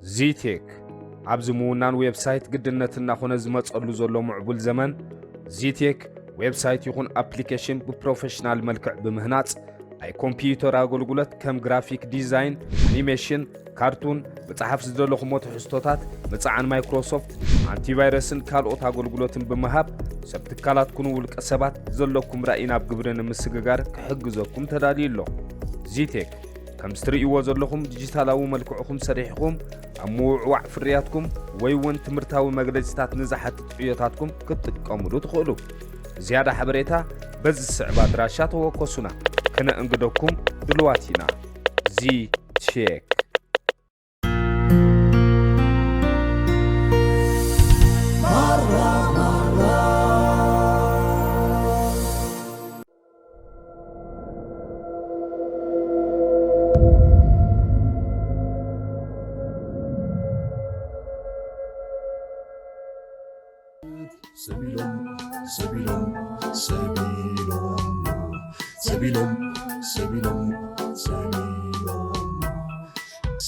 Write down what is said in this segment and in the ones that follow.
ዚቴክ ኣብዚ ምውናን ዌብሳይት ግድነት እናኾነ ዝመጸሉ ዘሎ ምዕቡል ዘመን፣ ዚቴክ ዌብሳይት ይኹን ኣፕሊኬሽን ብፕሮፌሽናል መልክዕ ብምህናጽ፣ ናይ ኮምፒውተር ኣገልግሎት ከም ግራፊክ ዲዛይን፣ ኣኒሜሽን፣ ካርቱን፣ መጽሓፍ ዝደለኹሞ ትሕዝቶታት፣ ምጽዓን ማይክሮሶፍት፣ ኣንቲቫይረስን ካልኦት ኣገልግሎትን ብምሃብ፣ ሰብ ትካላትኩን ውልቀ ሰባት ዘለኩም ራእይ ናብ ግብሪ ንምስግጋር ክሕግዘኩም ተዳልዩ ኣሎ። ዚቴክ፣ ከምዚ ትርእይዎ ዘለኹም ዲጂታላዊ መልክዕኹም ሰሪሕኹም ኣብ ምውዕዋዕ ፍርያትኩም ወይ እውን ትምህርታዊ መግለጺታት ንዝሓትት ዕዮታትኩም ክትጥቀሙሉ ትኽእሉ። ዝያዳ ሓበሬታ በዚ ዝስዕብ ኣድራሻ ተወከሱና። ከነእንግደኩም ድልዋት ኢና። ዚቴክ። ሰቢሎም ሰቢሎም ሰቢሎም ሰቢሎም ሰቢሎም ሰቢሎም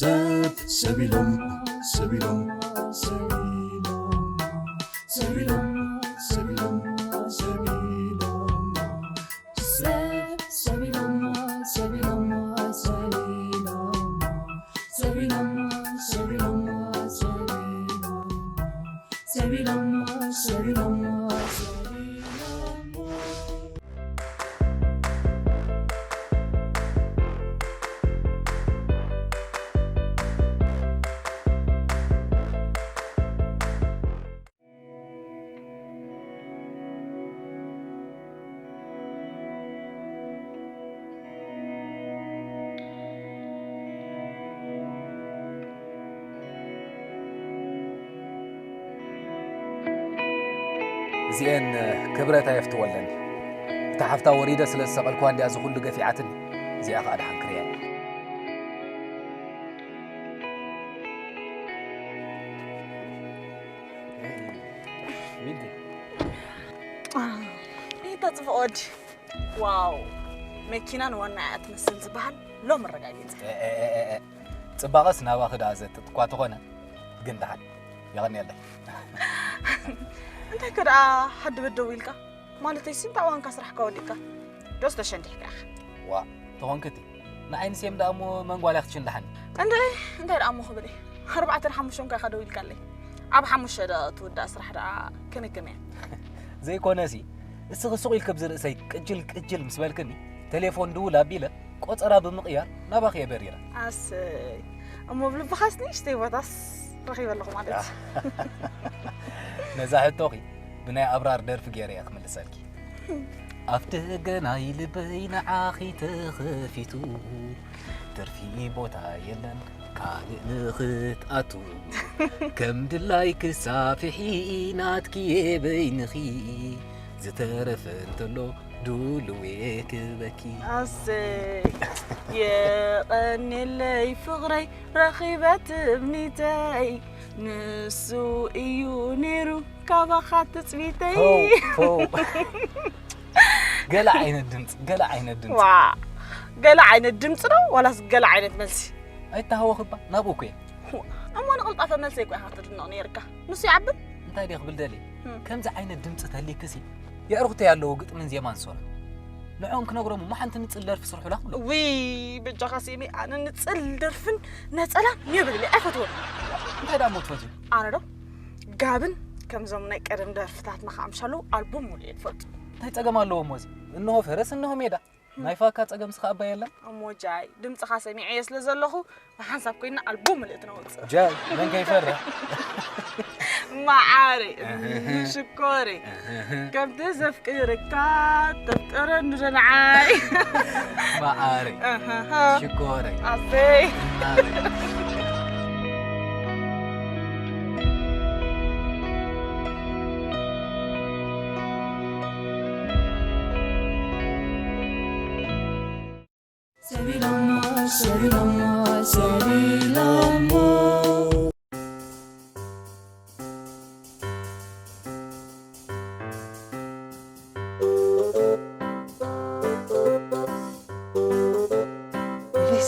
ሰብ ሰቢሎም ሰቢሎም ሰቢሎም ሰቢሎም ሰቢሎም ሰቢሎም ሰብ ሰቢሎም ሰቢሎም ሰቢሎም ሰቢሎም ሰቢሎም ሰቢሎም ሰቢሎም ሰቢሎም እዚኤን ክብረት ኣየፍትወለን። እታ ሓፍታ ወሪደ ስለ ዝሰቐልኩዋ እንዲያ እዚ ኩሉ ገፊዓትኒ። እዚኣ ኸኣ ደሓን ክርእያ እየ። ሚልዲ። ይታ ጽቡቕ ወዲ። ዋው፣ መኪና ንዋና እያ ትመስል ዝበሃል ሎም ኣረጋጊጸ። እ፣ እ፣ እ፣ እ፣ እ። ጽባቐስ ናባኺ ደኣ ዘጥጥ እኳ ተኾነ፣ ግን ደሓን። የቐንየለይ። እንታይ ከ ደኣ ሓዲ በደው ኢልካ? ማለተይሲ፣ እንታይ እዋንካ ስራሕካ ወዲእካ? ዶስ ተሸንዲሕካ ኢኻ? ዋእ፣ ተኾንክቲ። ንዓይንስ እየም ደኣ እሞ መን ጓል እያ ክትሽንድሓኒ? እንድዒ፣ እንታይ ደኣ እሞ ክብል እየ? ኣርባዕተን ሓሙሽተን እኳ ኢኻ ደው ኢልካለይ። ኣብ ሓሙሽተ ዶ ትውዳእ ስራሕ ደኣ ከመይ ከመይ እያ? ዘይኮነሲ፣ እስኺ ሱቕ ኢልኪ ኣብዚ ርእሰይ ቅጅል ቅጅል ምስ በልክኒ፣ ቴሌፎን ድውል ኣቢለ ቆጸራ ብምቕያር ናባኺ እየ በሪረ። ኣሰይ፣ እሞ ብልብኻስ ንእሽተይ ቦታስ ረኺበ ኣለኹ ማለት እዩ። ነዛ ሕቶኺ ብናይ ኣብራር ደርፊ ገይረ እየ ክምልሰልኪ። ኣፍ ደገ ናይ ልበይ ንዓኺ ተኸፊቱ፣ ትርፊ ቦታ የለን ካልእ ንኽትኣቱ። ከም ድላይኪ ሳፍሒ ናትኪ እየ በይንኺ፣ ዝተረፈ እንተሎ ድሉው እየ ክበኪ። ኣሰይ፣ የቐንየለይ ፍቕረይ ረኺበ ትምኒተይ፣ ንሱ እዩ ነይሩ ካባኻ ትጽቢተይ። ፎው፣ ፎው። ገለ ዓይነት ድምፂ፣ ገለ ዓይነት ድምፂ። ዋ፣ ገለ ዓይነት ድምፂ ዶ ዋላስ ገለ ዓይነት መልሲ? ኣይተሃወኽባ፣ ናብኡ እኮ እየ። እሞ ንቕልጣፈ መልሰይ እኮ ኢኻ ክትድነቕ ነይርካ። ንሱ ይዓብን። እንታይ ድየ ክብል ደልየ? እም። ከምዚ ዓይነት ድምፂ ተልይክሲ፣ የዕሩኽተይ ኣለዉ ግጥምን ዜማን ዝሰርሑ። ንዕኦም ክነግሮም እሞ ሓንቲ ንፅል ደርፊ ስርሑላ ክብሎ። ውይ፣ በጃኻ ሲሚ፣ ኣነ ንፅል ደርፍን ነፀላን የብለይ፣ ኣይፈትዎን። እንታይ ደኣ እሞ ትፈትዩ? ኣነ ዶ? ጋብን ከምዞም ናይ ቀደም ደርፍታትና ከኣ ምሻለዉ ኣልቡም ሙሉእ እየ ዝፈቱ። እንታይ ጸገም ኣለዎ እሞ እዚ? እንሆ ፈረስ፣ እንሆ ሜዳ። ናይ ፋካ ጸገምስ ከኣ እባ የለን? እሞ ጃይ፣ ድምጽኻ ሰሚዐዮ ስለ ዘለኹ፣ ብሓንሳብ ኮይንና ኣልቡም ምልእቲ ነውጽእ። ጃይ፣ መን ከይፈርሕ? መዓረይ፣ እህህ። ሽኮረይ፣ እህህ። ከምቲ ዘፍቅረካ ተፍቅረኒ ዶ ንዓይ? መዓረይ፣ እህህ። ሽኮረይ፣ ኣሰይ። እናረይ። ሰቢሎሞ፣ ሰቢሎሞ፣ ሰቢሎሞ።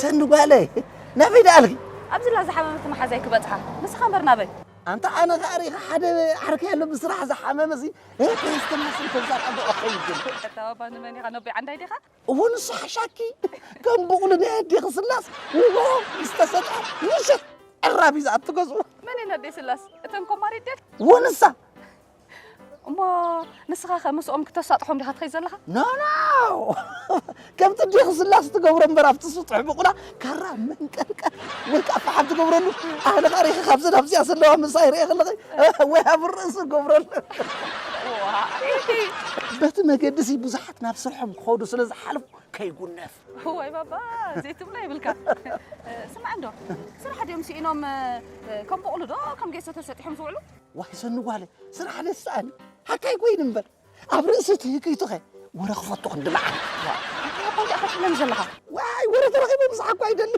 ሰኒ ጓለይ፣ ናበይ ደኣልኪ? ኣብ ዝላ ዝሓመመት መሓዛይ ክበጽሓ ንስኻ እምበር ናበይ? ኣንታ ኣነ ከኣ ርኢኻ ሓደ ዓርከይ ኣሎ ብስራሕ ዝሓመመ እዚ፣ እ፣ ከየስተማስል ከብዛ ጸቡቕ ኣይከይድን። ኣታ ባባ ንመን ኢኻ ነቦይ ዓንዳይ ዲኻ? እዎ ንሱ ሓሻኪ ከም ብቑሉ ናይ ኣዴኺ ስላስ ውዎ ምስ ተሰጥሐ ምሸት ዕራብ እዩ ዝኣቱ ገዝኡ። መን እዩ ነዴ ስላስ? እተን ኮማሪት ድየን? እዎ ንሳ። እሞ ንስኻ ኸ ምስኦም ክተሳጥሖም ዲኻ ትኸይድ ዘለኻ? ኖ ኖ። ከምቲ ኣዴኺ ስላስ ትገብሮ እምበር ኣብቲ ስጡሕ ብቑላ ካራ መንቀልቀል ወይ ከዓ ፈሓም ትገብረሉ። ኣነ ኸኣ ርኢኺ ካብዚ ናብዚኣ ዘለዋ ምሳይ ርኤ ከለኺ ወይ ኣብ ርእሲ ገብረሉ። በቲ መገዲ ሲ ብዙሓት ናብ ስርሖም ክኸዱ ስለ ዝሓልፉ ከይጉነፍ። እዋይ ባባ፣ ዘይትብሎ የብልካ። ስማዕ እንዶ፣ ስራሕ ድዮም ስኢኖም፣ ከም በቑሉ ዶ ከም ጌሶ ተሰጢሖም ዝውዕሉ? ዋይ ሰኑ ጓለ፣ ስራሕ ደስ ኣኒ። ሓካይ ኮይኑ እምበር፣ ኣብ ርእሲ ትህክይቱኸ ወረ ክፈቱ ክንዲ መዓት። ዋ፣ እንታይ እኮ ትብለን ዘለኻ? ዋይ፣ ወረ ተረኺቡ ምሳሕ እኮ ኣይደሊ።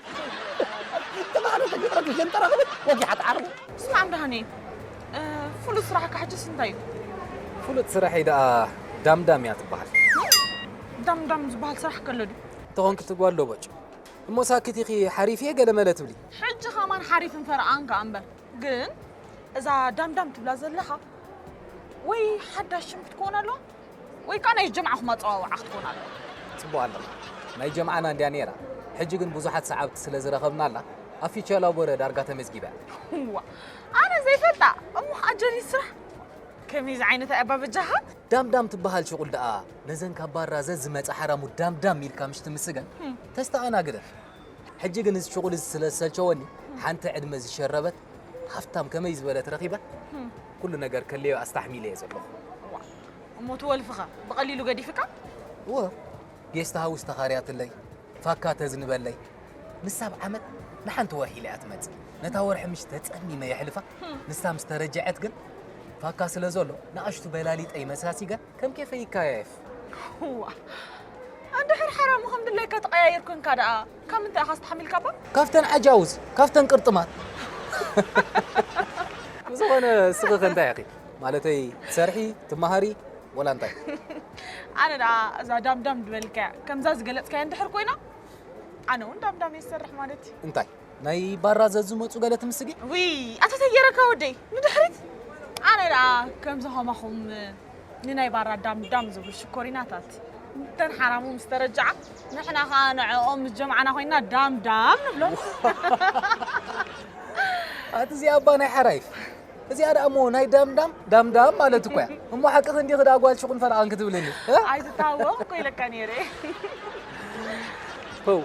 ተባህለ ተገብረ ተሸንጠረ ክብል ወጊሓ ተዓርቡ። ስማዕ እንዶ ሃኒ፣ እ፣ ፍሉጥ ስራሕካ ሕጅስ እንታይ እዩ? ፍሉጥ ስራሐይ ደኣ ዳምዳም እያ ትበሃል። ዳምዳም ዝበሃል ስራሕ ከሎ ድዩ? ተኾንኪ ትጓሎ ቦጭ። እሞ ሳክት ኢኺ ሓሪፍ እየ ገለ መለ ትብሊ። ሕጂ ኸማን ሓሪፍን ፈርቓን ከኣ እምበር። ግን እዛ ዳምዳም ትብላ ዘለኻ ወይ ሓዳሽ ሽም ክትኮን ኣለዋ ወይ ከኣ ናይ ጀምዓኹም ኣጸዋውዓ ክትኮን ኣለዋ። ጽቡቕ ኣለኻ። ናይ ጀምዓና እንድያ ነይራ። ሕጂ ግን ብዙሓት ሰዓብቲ ስለ ዝረኸብናላ ኣብ ፊቸ ላቦረ ዳርጋ ተመዝጊባ እያ። እዋ፣ ኣነ ዘይፈልጣ እሞ ኸኣ ጀኒስ ስራሕ። ከመይ ዝዓይነታ እያ ባበጃኻ? ዳምዳም ትበሃል ሽቑል ደኣ ነዘን ካብ ባራ ዘዝመጻ ሓራሙት ዳምዳም ኢልካ ምሽ ትምስገን? ህም። ተስተኣናግደን። ሕጂ ግን እዚ ሽቑል እዚ ስለ ዝሰልቸወኒ፣ ሓንቲ ዕድመ ዝሸረበት ሃፍታም ከመይ ዝበለት ረኺበ፣ ህም። ኩሉ ነገር ከለዮ ኣስታሕሚለ እየ ዘለኹ። ዋ፣ እሞ እቲ ወልፍኸ ብቐሊሉ ገዲፍካ? እወ፣ ጌስት ሃውስ ተኻርያትለይ፣ ፋካ ተዝንበለይ፣ ንሳ ኣብ ዓመት ንሓንቲ ወርሒ ኢላ እያ ትመጽእ። ነታ ወርሒ ምሽ ተጸሚመ የሕልፋ። ህም። ንሳ ምስ ተረጀዐት ግን ፋካ ስለ ዘሎ፣ ንኣሽቱ በላሊጠይ መሳሲገ ከም ኬፈይ ይካያየፍ። ዋ፣ እንድሕር ሓራሙ ከም ድለይካ ተቐያይር ኮንካ ደኣ፣ ካብ ምንታይ ኢኻ ኣስተሓሚልካ እባ? ካብተን ዓጃውዝ፣ ካብተን ቅርጥማት። ብዝኾነ፣ እስኺ ከ እንታይ ኢኺ? ማለተይ፣ ትሰርሒ፣ ትመሃሪ፣ ወላ እንታይ? ኣነ ደኣ እዛ ዳምዳም ዝበልካያ፣ ከምዛ ዝገለጽካያ እንድሕር ኮይና፣ ኣነ እውን ዳምዳም እየ ዝሰርሕ ማለት እዩ። እንታይ? ናይ ባራ ዘዝመጹ ገለ ትምስጊ? ውይ፣ ኣታ ተየረካ ወደይ፣ ንድሕሪት። ኣነ ደኣ ከምዚ ኸማኹም ንናይ ባራ ዳምዳም ዝብሉ ሽኮሪናታት፣ እተን ሓራሙ ምስ ተረጅዓ፣ ንሕና ኸኣ ንዕኦም ምስ ጀምዓና ኮይንና ዳምዳም ንብሎም። ኣቲ እዚኣ እባ ናይ ሓራይፍ። እዚኣ ደኣ እሞ ናይ ዳምዳም፣ ዳምዳም ማለት እኮ እያ። እሞ ሓቅኺ እንዲኺ ደኣ ጓል ሽቑን ፈርቓን ክትብልኒ፣ እ? ኣይትታወቕ እኮ ኢለካ ነይረ። ፖው።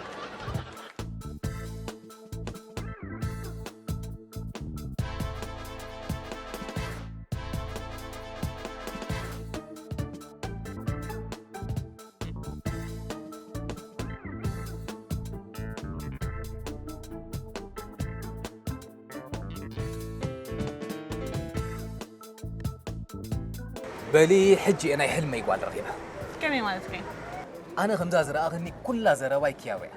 በሊ ሕጂ እየ ናይ ሕልመይ ጓል ረኺበ። ከመይ ማለትከ? ኣነ ከምዛ ዝረኣኽኒ ኩላ ዘረባይ ክያሮ እያ።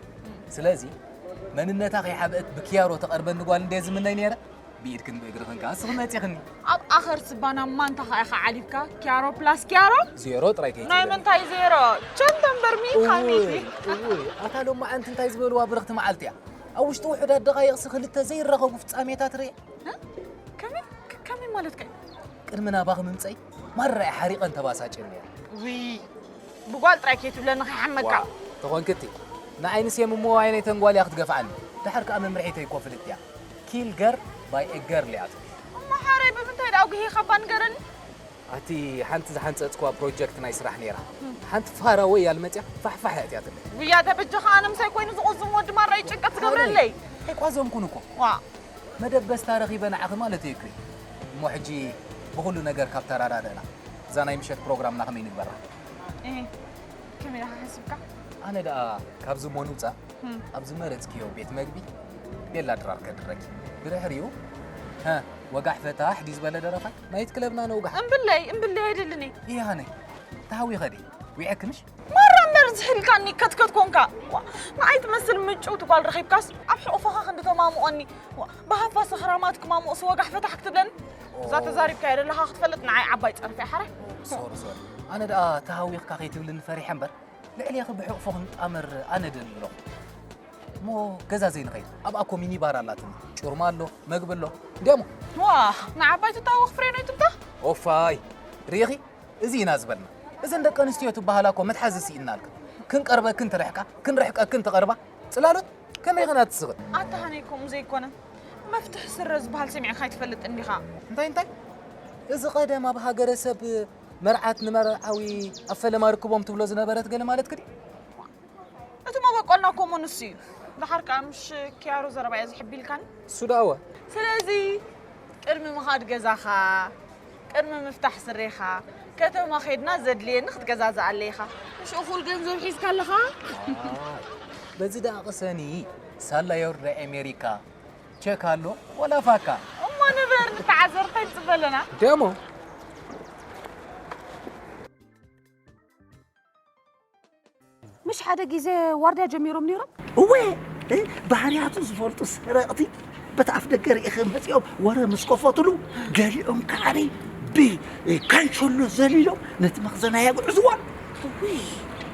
ስለዚ መንነታ ከይሓብአት ብክያሮ ተቐርበኒ ጓል እንደ ዝምነይ ነይረ፣ ብኢድክን ብእግርኽን ከኣ እስኺ መጺኽኒ። ኣብ ኣኸር ስባና ማንታ ከኣ ኢኻ ዓሊብካ፣ ክያሮ ፕላስ ክያሮ? ዜሮ ጥራይ ከይትብለኒ። ናይ ምንታይ ዜሮ? ቸንተ እምበር ሚእቲ እውይ፣ ሚእቲ። እውይ፣ ኣታ ሎማዓንቲ እንታይ ዝበልዋ ብርኽቲ መዓልቲ እያ። ኣብ ውሽጢ ውሑዳት ደቓይቕሲ ክልተ ዘይራኸቡ ፍጻሜታት ርኤ። እ? ከመይ? ከ-፣ ከመይ ማለትከ? ቅድሚ ናባኺ ምምጸይ ማራ እየ ሓሪቐን ተባሳጭን ነይረ። ውይ፣ ብጓል ጥራይ ከይትብለኒ ከይሓመካ። ዋ፣ ተኾንክቲ። ንዓይ ንሴም እሞ ኣይነይተን ጓል እያ ክትገፍዓኒ። ድሓር ከኣ መምርሒተይ እኮ ፍልጥቲ እያ። ኪል ገር ባይ ኤ ገርል እያ ትብል። እሞ ሓረይ ብምንታይ ደኣ ኣጉሂኻባ ንገረኒ? ኣቲ ሓንቲ ዝሓንጸጽክዋ ፕሮጀክት ናይ ስራሕ ነይራ። እም። ሓንቲ ፋራ ወይ እያ ልመጽያ ፋሕፋሕ እያ እትያትለይ። ውይ ኣታ በጃኻ ኣነ ምሳይ ኮይኑ ዝቑዝም ወዲ ማራ እዩ ጭንቀት ትገብረለይ። ኣይቋዘምኩን እኮ። ዋ። መደበስታ ረኺበ ንዓኺ ማለት እዩ እኮ። እሞ ሕጂ ብኹሉ ነገር ካብ ተራዳደእና፣ እዛ ናይ ምሸት ፕሮግራምና ከመይ ንግበራ? እህ፣ ከመይ ኢኻ ሓሲብካ? ኣነ ደኣ ካብዚ እሞ ንውጻእ፣ እም። ኣብ ዝመረጽክዮ ቤት መግቢ ቤላ ድራር ከድረኪ። ብድሕሪኡ፣ ሀ፣ ወጋሕ ፈታሕ ድዩ ዝበለ ደረፋይ? ናይት ክለብና ነውጋሕ። እምብለይ፣ እምብለይ ኣይደልን እየ። እየ ሃነይ፣ ተሃዊኸ ድየ? ዊዐኪ ምሽ? ማራ እምበር ዝሕልካኒ ከትከት ኮንካ። ዋ፣ ንዓይ ትመስል ምጭውቲ ጓል ረኺብካስ ኣብ ሕቑፎኻ ክንዲ ተማሙቐኒ። ዋ፣ ብሃፋ ሰኽራማት ክማሙቕሲ ወጋሕ ፈታሕ ክትብለኒ? እዛ ኦ። ተዛሪብካዮ ዘለኻ ክትፈልጥ ንዓይ ዓባይ ጸርፊ እያ ሓራይ። ሶሪ፣ ሶሪ። ኣነ ደኣ ተሃዊኽካ ከይትብልኒ ፈሪሐ እምበር፣ ልዕሌኺ ብሕቑፎ ክንጣመር ኣነ ደሊ ኣለኹ። እሞ ገዛ ዘይንኸይድ ኣብኣ እኮ ሚኒባር ኣላትና። ጩርማ ኣሎ፣ መግቢ ኣሎ። እንዲያሞ ዋ ንዓባይ ትታወኽ ፍሬኖይ ትምታ ኦፋይ ርኢኺ፣ እዚ ኢና ዝበልና። እዘን ደቂ ኣንስትዮ ትበሃላ እኮ መትሓዚ ስኢንናልካ። ክንቀርበክን ትርሕቃ፣ ክንርሕቀክን ትቐርባ። ጽላሎት ከመይ ኸና ትስኽል? ኣታ ሃነይ ከምኡ ዘይኮነ መፍትሒ ስረ ዝበሃል ሰሚዕካ ኣይትፈልጥ እንዲኻ። እንታይ እንታይ? እዚ ቀደም ኣብ ሃገረሰብ መርዓት ንመርዓዊ ኣብ ፈለማ ርክቦም ትብሎ ዝነበረት ገለ ማለት ክዲ? እቲ መበቆልና እኮ እሞ ንሱ እዩ። ደሓር ከኣ ምሽ ኪያሮ ዘረባ እያ ዝሕቢልካኒ። እሱ ደኣወ። ስለዚ ቅድሚ ምኻድ ገዛኻ፣ ቅድሚ ምፍታሕ ስሬኻ፣ ከተማ ኸድና ዘድልየኒ ክትገዛዝኣለይ ኢኻ። ምሽ እኹል ገንዘብ ሒዝካ ኣለኻ? በዚ ደኣ ቅሰኒ ሳላ ዮርዳ ኣሜሪካ ቸክ ኣሎ ወላ ፋካ። እሞ ንበር ንተዓዘር እንታይ ንጽበ ኣለና? ደሞ ምሽ ሓደ ግዜ ዋርድያ ጀሚሮም ነይሮም። እወ፣ እ፣ ባህርያቱ ዝፈልጡ ሰረቕቲ በቲ ኣፍ ደገ ርኢኺ መጺኦም ወረ ምስ ከፈትሉ፣ ገሊኦም ከዓኒ ብካንሸሎ ዘሊሎም ነቲ መኽዘና የግዕዝዋ። እውይ፣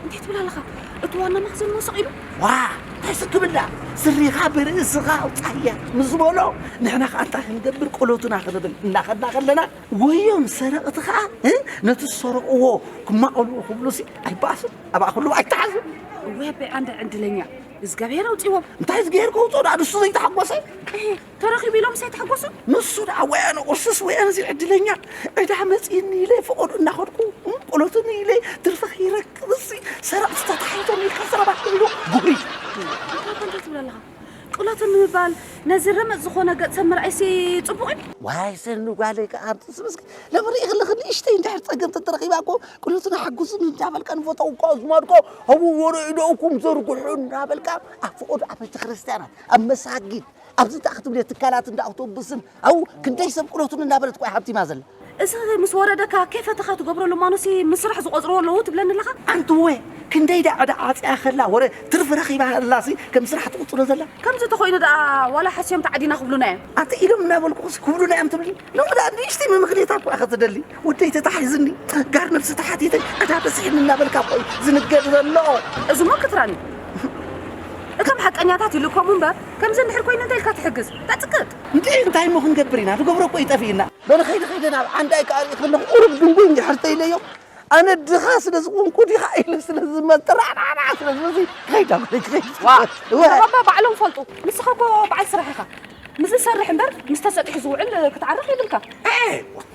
እንታይ ትብል ኣለኻ? እቲ ዋና መኽዘን መውሰቕ ኢሉ። ዋ፣ እንታይ ስክብላ? ስሪኻ ብርእስኻ ኣውጻያ ምስ በሎ፣ ንሕና ከኣ እንታይ ክንገብር ቆሎትና ክንብል እናኸድና ከለና፣ ወዮም ሰረቕቲ ኸኣ እ፣ ነቲ ዝሰረቕዎ ክማቐልዎ ክብሉሲ ኣይበኣሱን፣ ኣብኣ ኩሉ ኣይተሓዙን። እወ ኣቦይ ዓንደ ዕድለኛ፣ እዝጋብሄር ኣውጺዎም። እንታይ እዝግሄር ከውጽኦ ደኣ ንሱ ዘይተሓጎሰ? እህ፣ ተረኺቡ ኢሎምስ ኣይተሓጎሱን? ንሱ ደኣ ወያነ ቁርስስ ወያነ እዚ ዕድለኛ፣ ዕዳ መጺእኒ ኢለ ፈቐዶ እናኸድኩ እ፣ ቁለቱኒ ኢለ ትርፊ ከይረክብሲ ሰረቕቲ ተታሒዞም ኢልካ ዘረባ ክኢሉ ጉሪ። እንታይ እንታይ ትብል ኣለኻ? ቁለቱ ንምባል ነዚ ረመጽ ዝኾነ ገጽ ሰብ ምርኣይሲ ጽቡቕ እዩ። ዋይ ሰኒ ጓለይ ከኣ ኣምፅስ ምስኪ ለምርኢ ከለኺ ንእሽተይ እንድሕር ፀገም ተተረኺባ እኮ ቁለቱና ሓጉስኒ እንዳበልካ ንፈተው እኮ ኣዝማድኮ ኣብኡ ወረ ኢደውኩም ዘርግሑ እናበልካ ኣብ ፈቐዶ ኣብ ቤተ ክርስቲያናት ኣብ መሳጊድ ኣብዚ እንታይ ክትብልዮ ትካላት እንዳ ኣውቶቡስን ኣብኡ ክንደይ ሰብ ቁለቱን እናበለት እኮ እያ ሃብቲማ ዘላ። እዚ ምስ ወረደካ ከይፈተኻ ትገብረሉ እማኖሲ ምስ ስራሕ ዝቖጽርዎ ኣለዉ ትብለኒ ኣለኻ? ኣንቲ እወ ክንደይ ደኣ ዕዳ ዓጽያ ከላ ወረ ትርፊ ረኺባ ኣላሲ ከም ስራሕ ትቑጽሮ ዘላ። ከምዚ ተኾይኑ ደኣ ዋላ ሓስዮም ተዓዲና ክብሉና እዮም። ኣንቲ ኢሎም እናበልኩ ክብሉና እዮም ትብሊ። ሎሚ ደኣ ንእሽተይ መምኽኔታ እኮ ኢኻ ትደሊ። ወደይ ተታሒዝኒ ጋር ነብሲ ተሓቲተ ዕዳ በዚሕኒ እናበልካ እኮ እዩ ዝንገር ዘሎ። እዚሞ ክትራን እዩ። እቶም ሓቀኛታት ይልከሙ እምበር ከምዚ እንድሕር ኮይኑ እንታይ ኢልካ ትሕግዝ? ተጽቅጥ። እንድዒ እንታይ እሞ ክንገብር ኢና? ንገብሮ እኮ እዩ ጠፊእና። በል ኸይደ ኸይደ ናብ ዓንዳይ ከኣ ርእየ ከለኹ ቁሩብ ድንጉይ እንድሕር ተኢለዮ ኣነ ድኻ ስለ ዝኾንኩ ዲኻ ኢለ ስለ ዝመጥራዕራዕራዕ ስለ ዝበዚ ኸይዳ በለይ ክኸይድ ዋ እወ። ባባ ባዕሎም ፈልጡ። ንስኻ እኮ በዓል ስራሕ ኢኻ። ምስ ዝሰርሕ እምበር ምስ ተሰጢሑ ዝውዕል ክትዓርኽ የብልካ።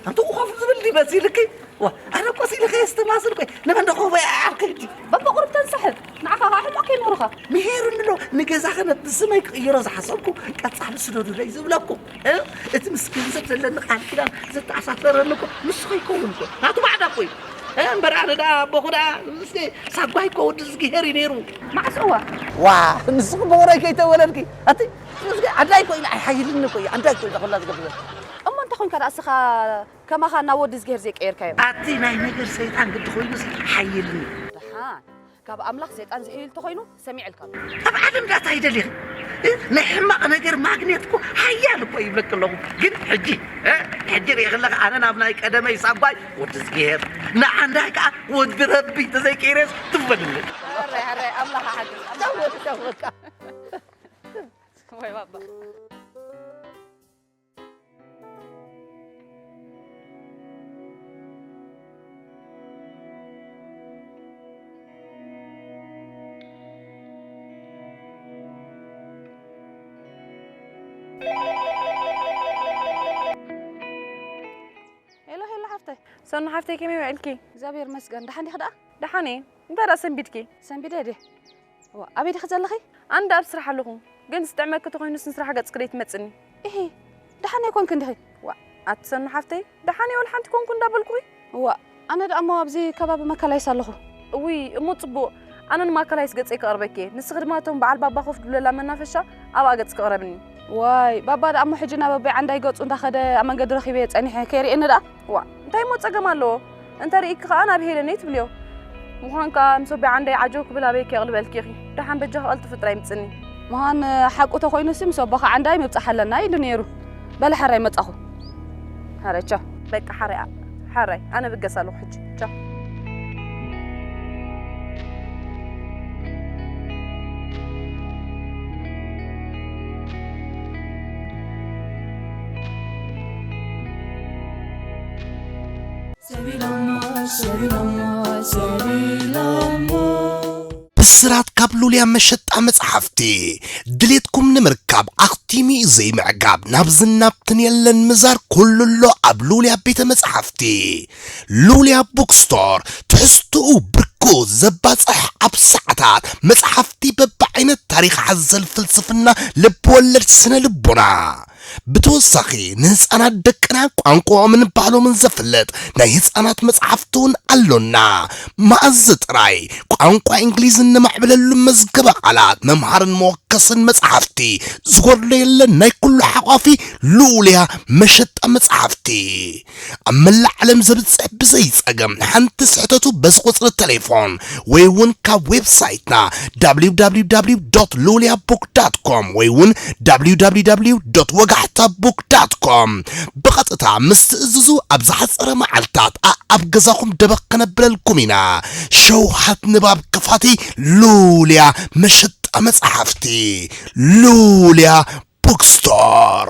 ኣንተ ኮፍ ዝብል ድዩ መሲልኪ? ዋ፣ ኣነ እኮ ስኢልኺ የስተማስል ቆይ፣ ንመን ደኾ ወይ ኣብ ከይዲ? በቃ ቁሩብ ተንሳሕብ፣ ንዓኻ ኸዓ ሕማቕ ከይምህሩኻ። ምሄሩኒ ኣሎ፣ ንገዛኺ ነቲ ስመይ ክቕይሮ ዝሓሰብኩ ቀጻሊ ስደዱለይ ዝብለኩም። እ? እቲ ምስ ገንዘብ ዘለኒ ቃል ኪዳን ዘተኣሳሰረኒ እኮ ንሱ ከይከውን እኮ ናቱ ማዕዳ እኮ እዩ። እ? እምበር ኣነ ደኣ ኣቦኹ ደኣ ምስኪ ሳጓይ እኮ ወዲ ዝግሄር እዩ ነይሩ። መዓስ እዋ? ዋ፣ ንስኺ ብቑረይ ከይተወለድኪ። ኣቲ፣ ምስኪ ዓዳይ እኮ ኢለ ኣይሓይልኒ እኮ እዩ፣ ዓዳይ እኮ እዩ እዛ ኹላ ዝገብር ዘሎ። እሞ እንታይ ኾንካ ደኣ እስኻ ከማኻ ናብ ወዲ እዝግሄር ዘይቀየርካዮም። ኣቲ ናይ ነገር ሰይጣን ግዲ ኮይኑሲ ሓይልኒ። ደሓን ካብ ኣምላኽ ሰይጣን ዝሕይል ተኾይኑ ሰሚዐልካ ኣሎ። ኣብ ዓለም ዳታ ይደሊኺ ናይ ሕማቕ ነገር ማግኔት እኮ ሓያል እኮ ይብለኪ ኣለኹ። ግን ሕጂ እ፣ ሕጂ ርኢ ከለኺ ኣነ ናብ ናይ ቀደመይ ሳጓይ ወዲ እዝግሄር ንዓንዳይ ከዓ ወዲ ረቢ ተዘይቀይረስ ትበልኒ። ሕራይ ሕራይ ኣምላኽ ሓግዝ። ኣምላኽ ሓግዝ። ወይ ባባ። ሄሎ ሄሎ ሓፍተይ። ሰኑ ሓፍተይ ከመይ ውዒልኪ? እግዚኣብሔር ይመስገን። ደሓን ዲኺ ደኣ? ደሓን እየ። እንታይ ደኣ ሰንቢድኪ? ሰንቢደ ድየ? እዋ፣ ኣበይ ዲኺ ዘለኺ? ኣንዳ ኣብ ስራሕ ኣለኹ። ግን ዝጥዕመኪ ተኾይኑስ ንስራሕ ገጽኪ ደይትመጽኒ። እሂ፣ ደሓን ኣይኮንክን ዲኺ? ዋእ፣ ኣቲ ሰኑ ሓፍተይ፣ ደሓን እየ ወላ ሓንቲ ኮንኩ እንዳበልኩኺ። እዋ፣ ኣነ ደኣ እሞ ኣብዚ ከባቢ መካላይስ ኣለኹ። እውይ፣ እሞ ጽቡቕ። ኣነ ንማካላይስ ገጸይ ከቕርበኪ እየ። ንስኺ ድማ እቶም በዓል ባባ ኮፍ ድብለላ መናፈሻ ኣብኣ ገጽኪ ቅረብኒ። ዋይ፣ ባባ ደኣ እሞ ሕጂ ናብ ኣቦይ ዓንዳይ ገጹ እንዳኸደ ኣብ መንገዲ ረኺበዮ ጸኒሐ ከይርእየኒ ደኣ። ዋእ፣ እንታይ እሞ ጸገም ኣለዎ? እንተ ርኢኪ ከኣ ናብ ሄለነይ ትብልዮ። ምዃን ከኣ ምስ ኣቦይ ዓንዳይ ዓጀው ክብል ኣበይ ከየቕልበልኪ ኢኺ። ደሓን በጃኺ ቀልጥፊ ጥራይ ምጽኒ። ምዃን ሓቁ ተኾይኑሲ ምስ ኣቦኻ ዓንዳይ ምብጻሕ ኣለና ኢሉ ነይሩ። በሊ ሕራይ መጻኹ። ሕራይ ቻው። በቃ ሕራይ ኣ-፣ ሕራይ ኣነ ብገስ ኣለኹ ሕጂ። ቻው። ሰቢሎሞ፣ ሰቢሎሞ፣ ሰቢሎሞ። ብስራት ካብ ሉልያ መሸጣ መጽሓፍቲ። ድሌትኩም ንምርካብ ኣኽቲሙ እዩ ዘይምዕጋብ። ናብዝን ናብትን የለን ምዛር፣ ኩሉ ኣሎ ኣብ ሉልያ ቤተ መጽሓፍቲ። ሉልያ ቡክስቶር፣ ትሕዝትኡ ብርኩ ዘባጽሕ፣ ኣብ ሰዓታት መጽሓፍቲ በብዓይነት፣ ታሪኽ ሓዘል፣ ፍልስፍና፣ ልብ ወለድ፣ ስነ ልቦና። ብተወሳኺ ንህፃናት ደቅና ቋንቋኦምን ባህሎምን ዘፍልጥ ናይ ህፃናት መፅሓፍቲ እውን ኣሎና። መኣዝ ጥራይ ቋንቋ እንግሊዝ እነማዕብለሉ መዝገበ ቃላት፣ መምሃርን መወከስን መፅሓፍቲ ዝጎድሎ የለን። ናይ ኩሉ ሓቋፊ ልኡልያ መሸጣ መፅሓፍቲ ኣብ መላእ ዓለም ዘብፅሕ ብዘይ ፀገም። ሓንቲ ስሕተቱ በዚ ቁፅሪ ቴሌፎን ወይ እውን ካብ ዌብሳይትና www.luliabook.com ወይ እውን www.ወጋሕታbook.com ብቐጥታ ምስ ትእዝዙ ኣብ ዝሓፀረ መዓልታት ኣኣብ ገዛኹም ደበኽ ከነብለልኩም ኢና። ሸውሃት ንባብ ክፋቲ ሉልያ መሸጣ መፅሓፍቲ ሉልያ ቡክስቶር።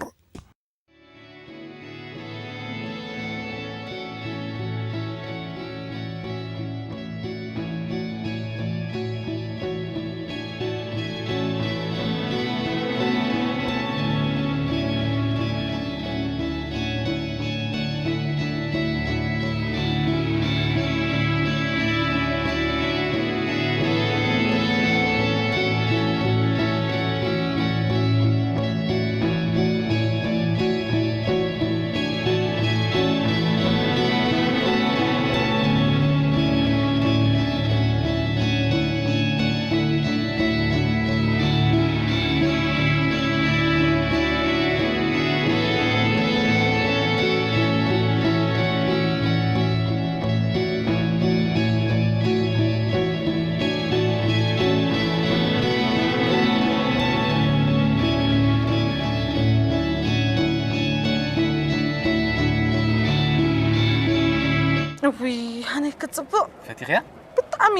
እውይ፣ ሃነይ ክትጽብቕ። ፈቲኽያ? ብጣዕሚ።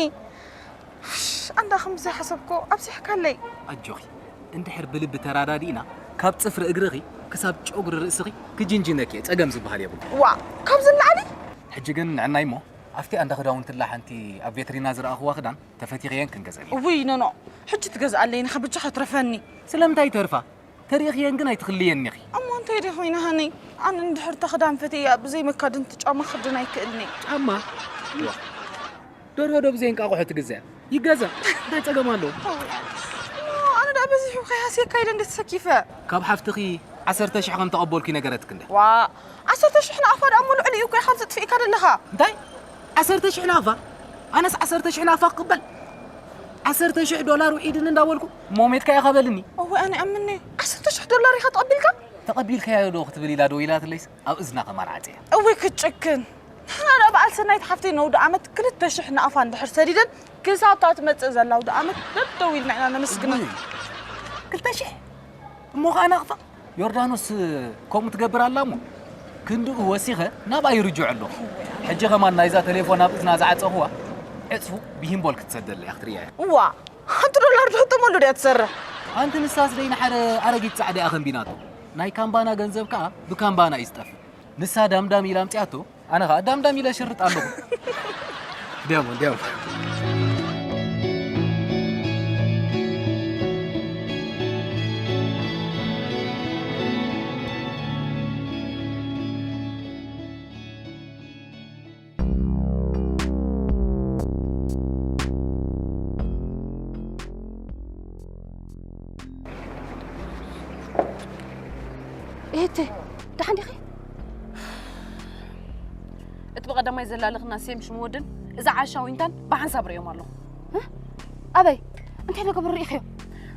ኣንዳ ከም ዘይሓሰብኮ ኣብዚሕካለይ። ኣጆኺ፣ እንድሕር ብልቢ ተራዳዲእና፣ ካብ ጽፍሪ እግርኺ ክሳብ ጨጉሪ ርእስኺ ክጅንጅነኪ እየ፣ ጸገም ዝበሃል የብሉ። ዋ፣ ካብዚ ንላዕሊ? ሕጂ ግን ንዕናይ እሞ፣ ኣብቲ ኣንዳ ክዳውንትላ ሓንቲ ኣብ ቬትሪና ዝረኣኽዋ ክዳን ተፈቲኽየን ክንገዝኣን ኢና። እውይ፣ ኖኖ፣ ሕጂ ትገዝኣለይ፣ ንኸ ብጃኻ ትረፈኒ። ስለምንታይ ተርፋ? ተሪእኽየን ግን ኣይትኽልየን ኢኺ። እሞ እንታይ ደኣ ኮይነ ሃኒ? ኣነ እንድሕር እታ ክዳን ፈትየያ ብዘይ መካድንቲ ጫማ ክኽደን ኣይክእልን እየ። ጫማ? ዋ። ደርሆ ዶ ብዘይ እንቃቑሖ ትግዛእ? ይገዛእ። እንታይ ጸገም ኣለዎ? እሞ ኣነ ደኣ በዚሑ ከይሃስየካ ኢለ እንዴ ተሰኪፈ? ካብ ሓፍትኺ ዓሰርተ ሽሕ ከም ተቐበልኩ ይነገረትኪ እንደ። ዋ፣ ዓሰርተ ሽሕ ንኣፋ ደኣ እሞ ልዕሊኡ እኮ ኢኻ ዘጥፊእካ ዘለኻ። እንታይ? ዓሰርተ ሽሕ ናፋ? ኣነስ ዓሰርተ ሽሕ ናፋ ክቕበል? ዓሰርተ ሽሕ ዶላር ውዒድኒ እንዳበልኩ፣ እሞ ሜትካ ኢኻ በልኒ። እወ፣ ኣነ ኣምኒ። ዓሰርተ ሽሕ ዶላር ኢኻ ተቐቢልካ? ተቐቢልካዮ ዶ ክትብል ኢላ ደው ኢላትለይስ፣ ኣብ እዝና ከማን ዓጽያ። እወ፣ ክትጭክን። ንሕና ደኣ በዓል ሰናይት ሓፍተይ ነውዲ ዓመት ክልተ ሽሕ ናፋ እንድሕር ሰዲደን፣ ክሳብ እታ ትመጽእ ዘላ ኣውደ ዓመት ደብደው ኢልና ኢና ነመስግና። እወ። ክልተ ሽሕ? እሞ ኸኣ ናቕፋ? ዮርዳኖስ ከምኡ ትገብር ኣላ እሞ፣ ክንድኡ ወሲኸ ናብኣ ይርጅዖ ኣለኹ። ሕጂ ኸማን ናይዛ ቴሌፎን ኣብ እዝና ዝዓጸኹዋ፣ ዕጽፉ ብሂምቦል ክትሰደለይ እያ ክትርእያ እያ። እዋ፣ ሓንቲ ዶላር ዶ ተመሉ ድያ ትሰርሕ? ኣንቲ ንሳስ ደይ ንሓደ ኣረጊት ጻዕዳ እያ ከንቢናቶ። ናይ ካምባና ገንዘብ ከኣ ብካምባና እዩ ዝጠፍእ። ንሳ ዳምዳም ኢላ ኣምጺኣቶ፣ ኣነ ኸኣ ዳምዳም ኢለ ሽርጥ ኣለኹ። እንዲያሞ፣ እንዲያሞ። እህቴ፣ ደሓን ዲኺ? እቲ ብቐዳማይ ዘላለኽና ሴም ሽሙ ወድን እዛ ዓሻ ዊንታን ብሓንሳብ ርእዮም ኣለኹ። እ? ኣበይ? እንታይ እናገበሩ ርኢኽዮ?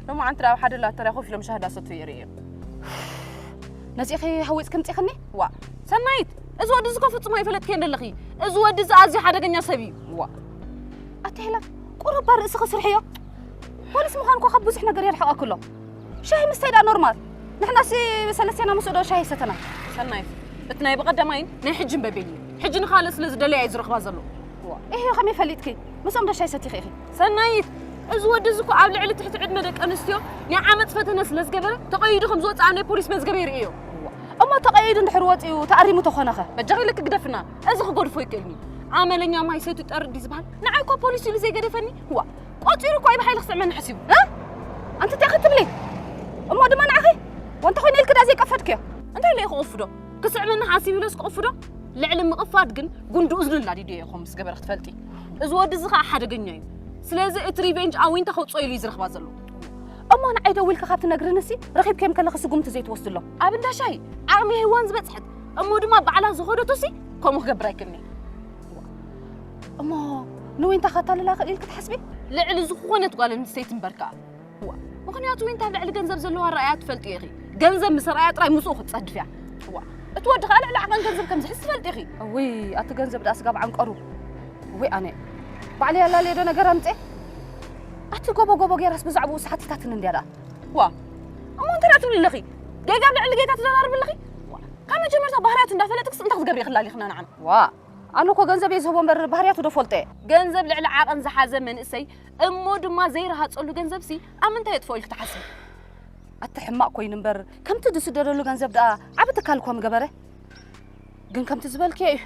ሎማዓንቲ ኣብ ሓደ ላተርያ ኮፍ ኢሎም ሻሂ እንዳሰተዩ ርእዮም። ነዚእኺ ሃዊፅኪ ምፂኽኒ? ዋ፣ ሰናይት፣ እዚ ወዲ እዚ እኮ ፍጹም ኣይፈለጥክዮን ዘለኺ። እዚ ወዲ እዚ ኣዝዩ ሓደገኛ ሰብ እዩ። ዋ። ኣቲ ሄለን፣ ቁሩብ እባ ርእስኺ ስርሕዮ። ፖሊስ ምዃን እኮ ካብ ብዙሕ ነገር የርሕቐኪ ኣሎ። ሻሂ ምስታይ ደኣ ኖርማል። ንሕናሲ ሰለስቴና ምስኡ ዶ ሻሂ ሰተና? ሰናይት፣ እቲ ናይ ብቐዳማይን ናይ ሕጂ እምበቤል እዩ። ሕጂ ንኻልእ ስለ ዝደለያ እዩ ዝረኽባ ዘሎ። ዋ። እሂ፣ ከመይ ፈሊጥኪ? ምስኦም ዶ ሻሂ ሰቲኺ ኢኺ? ሰናይት፣ እዚ ወዲ እዚ እኮ ኣብ ልዕሊ ትሕቲ ዕድመ ደቂ ኣንስትዮ ናይ ዓመጽ ፈተነ ስለ ዝገበረ ተቐይዱ ከም ዝወጽእ ኣብ ናይ ፖሊስ መዝገበይ ርእዮ። ዋ። እሞ ተቐይዱ እንድሕር ወፂኡ ተኣሪሙ ተኾነኸ? በጃኺ ልክ ግደፍና። እዚ ክገድፎ ይክእልኒ። ኣመለኛ ማይ ሰትዩ ጠርዲ ዝበሃል ንዓይ እኮ ፖሊስ ኢሉ ዘይገደፈኒ። ዋ፣ ቆፂሩ እኮ እዩ ብሓይሊ ክስዕመኒ ሓሲቡ። እ? ኣንቲ እንታይ ክትብሊ? እሞ ድማ ንዓኺ? ወንተ ኮይነ ኢልክዳ ዘይቀፈድክዮ? እንታይ ኢለ ክቕፍዶ? ክስዕመኒ ሓሲቡ ኢለስ ክቕፍዶ? ልዕሊ ምቕፋድ ግን ጉንዲ እዝኑ ላዲዶ እየ እኮ ምስ ገበረ ክትፈልጢ። እዚ ወዲ እዚ ከዓ ሓደገኛ እዩ። ስለዚ እቲ ሪቬንጅ ኣብ ዊንታ ከውፅኦ ኢሉ እዩ ዝረኽባ ዘሎ። እሞ ንዓይ ደዊልካ ካብ ትነግርንሲ ረኺብክዮም ከለኺ ስጉምቲ ዘይትወስድሎም? ኣብ እንዳ ሻሂ ዓቕሚ ሄዋን ዝበፅሐት እሞ ድማ ባዕላ ዝኸደቶሲ ከምኡ ክገብር ኣይክእልኒ። እሞ ንዊንታ ካታልላ ክእል ክትሓስቢ? ልዕሊ ዝኾነት ጓል ኣንስተይቲ እምበር ከኣ። እዋ፣ ምኽንያቱ ዊንታ ኣብ ልዕሊ ገንዘብ ዘለዋ ረኣያ ትፈልጢ ኢኺ። ገንዘብ ምስ ረኣያ ጥራይ ምስኡ ክትጸድፍያ። እዋ፣ እቲ ወዲ ከኣ ልዕሊ ዓቐን ገንዘብ ከም ዝሕዝ ትፈልጢ ኢኺ። እውይ፣ ኣቲ ገንዘብ ደኣ ስጋብ ዓንቀሩ። እውይ ኣነ፣ ባዕለይ ኣላልየ ዶ ነገር ኣምጽኤ? ኣቲ ጎቦ ጎቦ ጌራስ ብዛዕባኡ ሰሓቲታትኒ እንድያ ደኣ። ዋ፣ እሞ እንታይ ደኣ ትብሊ ኣለኺ? ጌጋ ኣብ ልዕሊ ጌጋ ትዘራርቢ ኣለኺ? ዋ፣ ካብ መጀመርታ ባህርያቱ እንዳፈለጥክስ እንታይ ክትገብሪ ኢኺ ኣላሊኽና ንዓና? ዋ፣ ኣነ እኮ ገንዘብ እየ ዝህቦ እምበር ባህርያቱ ዶ ፈልጦ እየ? ገንዘብ ልዕሊ ዓቐን ዝሓዘ መንእሰይ እሞ ድማ ዘይረሃጸሉ ገንዘብሲ ኣብ ምንታይ የጥፍኦ ኢልኪ ትሓስቢ? ኣቲ ሕማቕ ኮይኑ እምበር ከምቲ ዝስደደሉ ገንዘብ ደኣ ዓቢ ትካል እኮ ምገበረ። ግን ከምቲ ዝበልክዮ እዩ።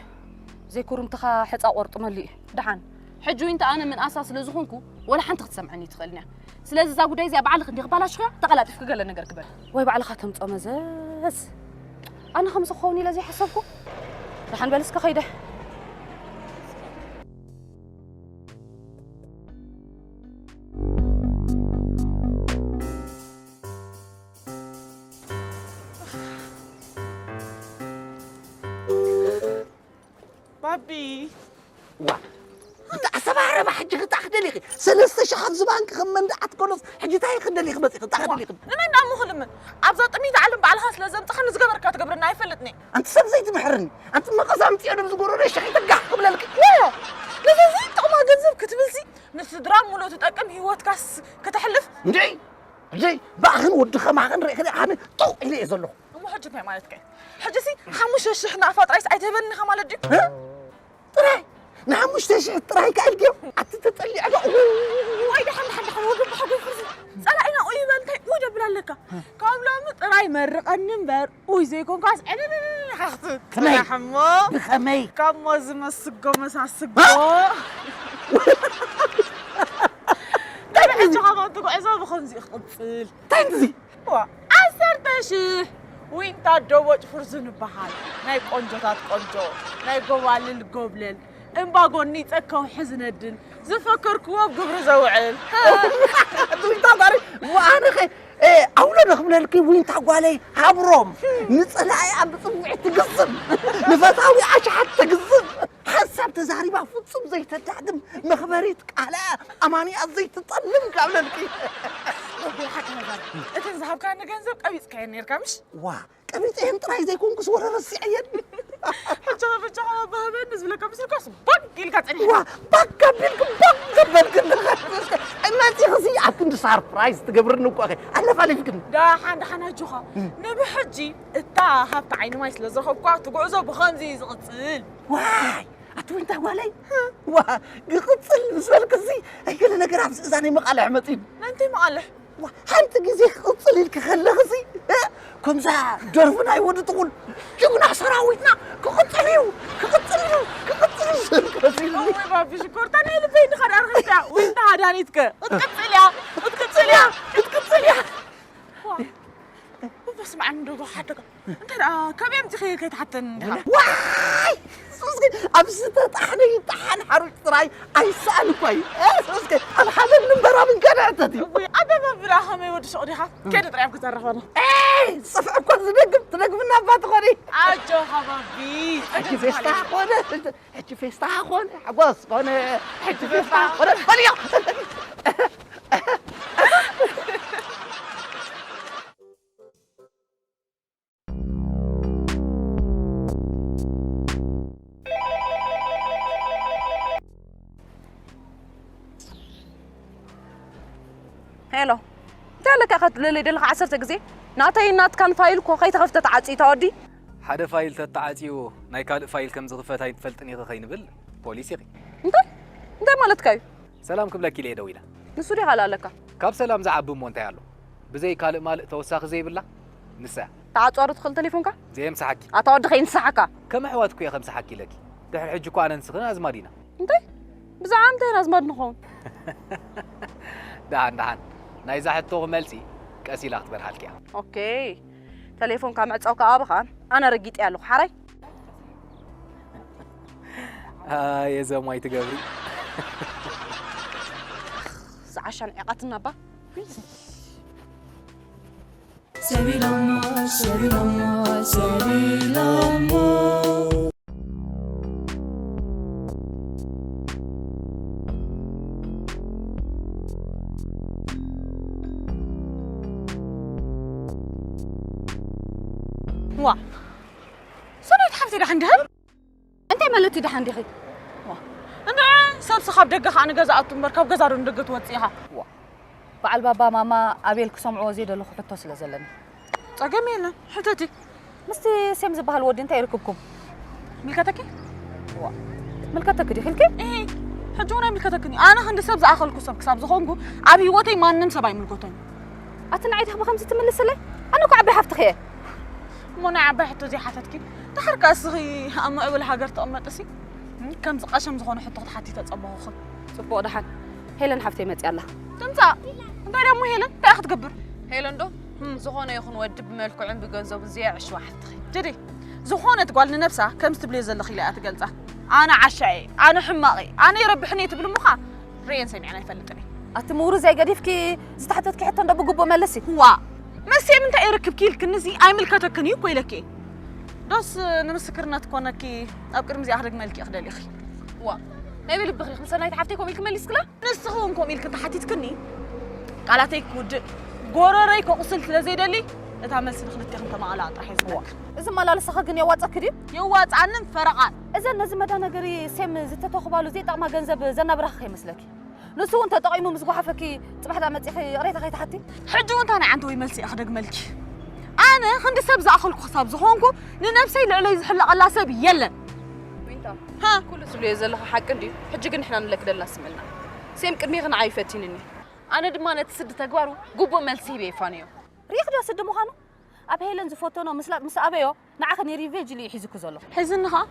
ዘይኩርምትኻ ሕጻ ቆርጥመሉ እዩ። ደሓን፣ ሕጂ ዊንታ ኣነ ምንኣሳ ስለ ዝኾንኩ ወላ ሓንቲ ክትሰምዐኒ ኣይትኽእልን እያ። ስለዚ እዛ ጉዳይ እዚኣ ባዕልኺ እንዲኺ ባላሽኽያ ተቐላጢፍኪ ገለ ነገር ግበሪ። ወይ ባዕልኻ ተምጾ መዘዝ። ኣነ ከምዚ ክኸውን ኢለ ዘይሓሰብኩ። ደሓን በል እስከ ከይደ። ባቢ። ዋ፣ ብጣዕ ሰባረባ ሕጂ ክጣዕ ክደሊኺ። ሰለስተ ሽሕ ኣብዚ ባንክ ከም መንድዓት ኮሎስ ሕጂ ታይ ክደሊኺ መጺኺ? ጣዕ ክደሊኺ። ንመን ደኣ እሞ ክልምን? ኣብዛ ጥሚት ዓለም ባዕልኻ ስለ ዘምጻኻኒ ዝገበርካ ትገብርና ኣይፈልጥኒ። ኣንቲ ሰብ ዘይትምሕርኒ። ኣንቲ መቐስ ኣምጽዮ ደም ዝጎረሮ ሸኺ ትጋሕ ክብለልኪ። ወ-፣ ነዚ ጥቕማ ገንዘብ ክትብልሲ ንስድራ ሙሉ ትጠቅም ህይወትካስ ከተሕልፍ? እንዴ? እንዴ? ብኣኽን ወዲ ኸማኽን ርኢኽኒ ኣነ ጡቕ ኢለ እየ ዘለኹ። እሞ ሕጂ እንታይ ማለትካ እዩ? ሕጂሲ ሓሙሽተ ሽሕ ናቕፋ ጥራይስ ኣይትህበኒ ኢኻ ማለት ድዩ? እ? ጥራይ? ንሓሙሽተ ሽሕ ጥራይ ከ ኢልክዮ? ኣቲ ተጸሊዐ ዶ? ዋይ፣ ደሓን፣ ደሓን፣ ደሓን፣ ወገብ ብሓጎይ ፍርዚ። ጸላኢና ኡይ በል፣ እንታይ ኡይ ደብል ኣለካ? ካብ ሎሚ ጥራይ መርቐኒ እምበር፣ ኡይ ዘይኮንካስ ዕልልልል ኢኻ ክትብል። ከመይ? ጥራሕ እሞ ብኸመይ? ካብ ሞዚ መስጎ መሳስጎ። እ? እንታይ ብሕጂ ብሕጂ? ኸማን ትጉዕዞ ብኸምዚ እዩ ክቕጽል። እንታይ እዚ? ዋ፣ ዓሰርተ ሽሕ ዊንታ ዶቦጭ ፍርዙን እበሃል። ናይ ቆንጆታት ቆንጆ፣ ናይ ጎባልል ጎብለል፣ እምባ ጎኒ ጸከውሒ ዝነድል፣ ዝፈከርክዎ ኣብ ግብሪ ዘውዕል። ዊንታ ጓለይ፣ እሞ ኣነ ኸ፣ እ፣ ኣውሎ ዶ ክብለልኪ ዊንታ ጓለይ ሃብሮም፣ ንጸላኢኣ ብጽውዒት ትግዝም፣ ንፈታዊ ኣሽሓት ትግዝም፣ ሓንሳብ ተዛሪባ ፍጹም ዘይተዳግም፣ መኽበሪት ቃላ ኣማንያ ዘይትጠልም ካብለልኪ። ወዲ ሓቂ ነገር። እተን ዝሃብካኒ ገንዘብ ቀቢጽካየን ነርካ፣ ምሽ? ዋ፣ ቀቢጸየን ጥራይ ዘይኮንኩስ ወረ ረሲዐየን። ሕጂ ብቻ ባህበን ዝብለካ ምስልካስ ባግ ኢልካ ጸኒሕካ። ዋ፣ ባግ ኣቢልክ፣ ባግ ዘበልክ። እናጺኽሲ ኣብ ክንዲ ሳርፕራይዝ ትገብርኒ እኮ ኢኺ። ኣለፋሊፍክን። ደሓን፣ ደሓን ኣጆኻ። እም። ንብሕጂ እታ ሃብቲ ዓይኒ ማይ ስለ ዝረኸብኳ፣ እቲ ጉዕዞ ብኸምዚ እዩ ዝቕጽል። ዋይ፣ ኣቲ ዊንታ ጓለይ። ዋ፣ ክቕጽል ምስ በልክሲ፣ ኣይገለ ነገር ኣብዚ እዛነይ መቓልሕ መጺኡ። ናይ እንታይ መቓልሕ? ዋ፣ ሓንቲ ግዜ ክቕጽል ኢልኪ ከለኽሲ፣ እ፣ ከምዛ ደርፊ ናይ ወዲ ጥቑል ጅግና ሰራዊትና ክቕጽል እዩ፣ ክቕጽል እዩ፣ ክቕጽል እዩ ዝብል መሲሉኒ። እወ ባቢ ሽኮር፣ እታ ናይ ልበይ እንዲኻ ደኣ ረኺብካያ። ዊንታ ሃዳኒትከ? ክትቅጽል እያ፣ ክትቅጽል እያ፣ ክትቅጽል እያ። ዋ፣ በስመ ኣብ እንዶ ሓደጋ። እንታይ ደኣ፣ ከመይ ኣምጺኺ ከይትሓተኒ እንዲኻ? ዋይ! ሱስኪ፣ ኣብ ዝተጣሕነ ይጠሓን ሓሩጭ ጥራይ ኣይሰኣን እኮ እዩ። እ፣ ሱስኪ፣ ኣብ ሓመድ ምንበራ ምን ከነዕተት እዩ? እውይ፣ ኣደባብላ ከመይ ወዲ ሱቕ ዲኻ? ከይደ ጥራይ ኣብ ክዛረኸና። ኤይ፣ ጽፍዒ እኮ ዝደግም፣ ትደግምና እባ ትኾኒ። ኣጆኻ ባቢ፣ ሕጂ ጸገም ፌስታ ተኻልዩ። ኮነ፣ ሕጂ ፌስታ ኮነ፣ ሓጎስ ኮነ፣ ሕጂ ፌስታ ኮነ፣ በልዮ። ሄሎ፣ እንታይ ኣለካ ኢኻ ትብለለይ ዘለኻ ዓሰርተ ግዜ? ናተይን ናትካን ፋይል እኮ ከይተኸፍተ ተዓጽዩ እታ ወዲ። ሓደ ፋይል ተተዓጽዩ ናይ ካልእ ፋይል ከም ዝኽፈት ኣይትፈልጥን ኢኺ ከይንብል ፖሊስ ኢኺ። እንታይ? እንታይ ማለትካ እዩ? ሰላም ክብለኪ ኢለ እየ ደዊለ። ንሱ ዲኻ ኣለካ? ካብ ሰላም ዝዓቢ እሞ እንታይ ኣሎ? ብዘይ ካልእ ማልእ ተወሳኺ ዘይብላ ንሳ እያ። ተዓጽዋ ዶ ትኽእል ተሌፎንካ? ዘየምስሓኪ። ኣታ ወዲ ከይንስሓካ። ከም ኣሕዋት እኮ እየ ከምስሓኪ ኢለኪ። ድሕሪ ሕጂ እኮ ኣነ ንስኽን ኣዝማድ ኢና። እንታይ? ብዛዕባ እንታይ ኢና ኣዝማድ ንኸውን? ደሓን፣ ደሓን። ናይዛ ሕቶኺ መልሲ ቀስ ኢላ ክትበርሃልኪ እያ። ኦኬ። ተሌፎንካ ምዕጻው ከኣ ኣበኻ ኣነ ረጊጠ ኣለኹ። ሓራይ? ኣየ ዘማይ ትገብሪ። ዝዓሻን ዕቓትና እባ። ሰቢሎሞ፣ ሰቢሎሞ፣ ሰቢሎሞ። ዋ፣ ሰናይት ሓፍቲ ደሓን ድያ? እንታይ ማለት እዩ ደሓን ዲኺ? ዋ፣ እንድዒ፣ ሰብሲ ካብ ደገ ከኣ ንገዛ ኣቱ እምበር ካብ ገዛ ዶ ንደገ ትወጽእ ኢኻ? ዋ፣ በዓል ባባ ማማ ኣቤል ክሰምዕዎ ዘይደለኹ ሕቶ ስለ ዘለኒ። ጸገም የለን፣ ሕተቲ። ምስቲ ሴም ዝበሃል ወዲ እንታይ ርክብኩም? ምልከተኪ? ዋ፣ ምልከተኪ ዲኺ ኢልኪ? እሂ፣ ሕጂ እውን ኣይምልከተክን እዩ። ኣነ ክንዲ ሰብ ዝኣኸልኩ ሰብ ክሳብ ዝኾንኩ ኣብ ህይወተይ ማንም ሰብ ኣይምልከቶን እዩ። ኣቲ ንዓይ ዲኺ ብኸምዚ ትምልስለይ? ኣነ እኮ ዓባይ ሓፍትኺ እየ። እሞ ናይ ዓባይ ሕቶ ዘይሓተትኪ? ደሓር ከኣ እስኺ ኣብ ምዕቡል ሃገር ትቕመጥሲ፣ ከምዚ ቀሸም ዝኾነ ሕቶ ክትሓቲ ተጸበኹኺ። ጽቡቕ ደሓን። ሄለን ሓፍተይ መጽያ ኣላ። ትምጻእ። እንታይ ደሞ ሄለን? እንታይ ክትገብር? ሄለን ዶ? እም። ዝኾነ ይኹን ወዲ ብመልክዑን ብገንዘቡን ዘየዕሽዋ ሓፍትኺ። ጀዲ፣ ዝኾነት ጓል ንነብሳ ከምዚ ትብልዮ ዘለኺ ኢላ እያ ትገልጻ። ኣነ ዓሻ እየ፣ ኣነ ሕማቕ እየ፣ ኣነ ይረብሕኒ እየ ትብል እሞ ኸኣ ርእየን ሰሚዐን ኣይፈልጥን እየ። ኣቲ ምውርዝ ኣይገዲፍኪ፣ ዝተሓተትኪ ሕቶ እንዶ ብግቡእ መልሲ። ዋ፣ መሴም እንታይ ይርክብኪ ኢልክኒ፣ እዚ ኣይምልከተክን እዩ እኮ ኢለኪ እየ። ዶስ ንምስክርነት ኮነኪ ኣብ ቅድሚ እዚኣ ክደግመልኪ እየ ክደልይኺ። ዋ፣ ናይ ብልብኺ ምስ ሰናይት ሓፍተይ ከምኡ ኢልኪ መሊስክላ? ንስኺ እውን ከምኡ ኢልኪ እንተሓቲትክኒ፣ ቃላተይ ክውድእ፣ ጎረረይ ከቑስል ስለ ዘይደሊ፣ እታ መልሲ ንኽልቴኽን ተመቓላኣ ጥራሕ እየ ዝብለክን። እዚ መላለስኻ ግን የዋጸኪ ድዩ? የዋጽኣንን ፈረቓን። እዘን ነዚ መዳ ነገሪ ሴም ዝተተኹባሉ ዘይጠቕማ ገንዘብ ዘናብራኺ ከይመስለኪ። ንሱ እውን ተጠቒሙ ምስ ጓሓፈኪ፣ ጽባሕ ደኣ መጺኺ ይቕሬታ ከይትሓቲ? ሕጂ እውን እንታይ ናይ ዓንተወይ መልሲ እየ ክደግመልኪ? ኣነ ክንዲ ሰብ ዝኣኸልኩ ክሳብ ዝኾንኩ፣ ንነብሰይ ልዕለይ ዝሕለቐላ ሰብ የለን። ዊንታ፣ ሃ? ኩሉ ትብልዮ ዘለኺ ሓቂ እንድዩ። ሕጂ ግን ንሕና ንብለኪ ደለና ስምዕልና። ሴም ቅድሜኺ ንዓይ እዩ ፈቲኑኒ። ኣነ ድማ ነቲ ስዲ ተግባሩ ግቡእ መልሲ ሂበ ይፋነዮ። ርኢኺ ዶ ስዲ ምዃኑ? ኣብ ሄለን ዝፈተኖ ምስላጥ ምስ ኣበዮ፣ ንዓኺ ንሪቬንጅ ኢሉ እዩ ሒዙኪ ዘሎ። ሒዝኒ ኸኣ?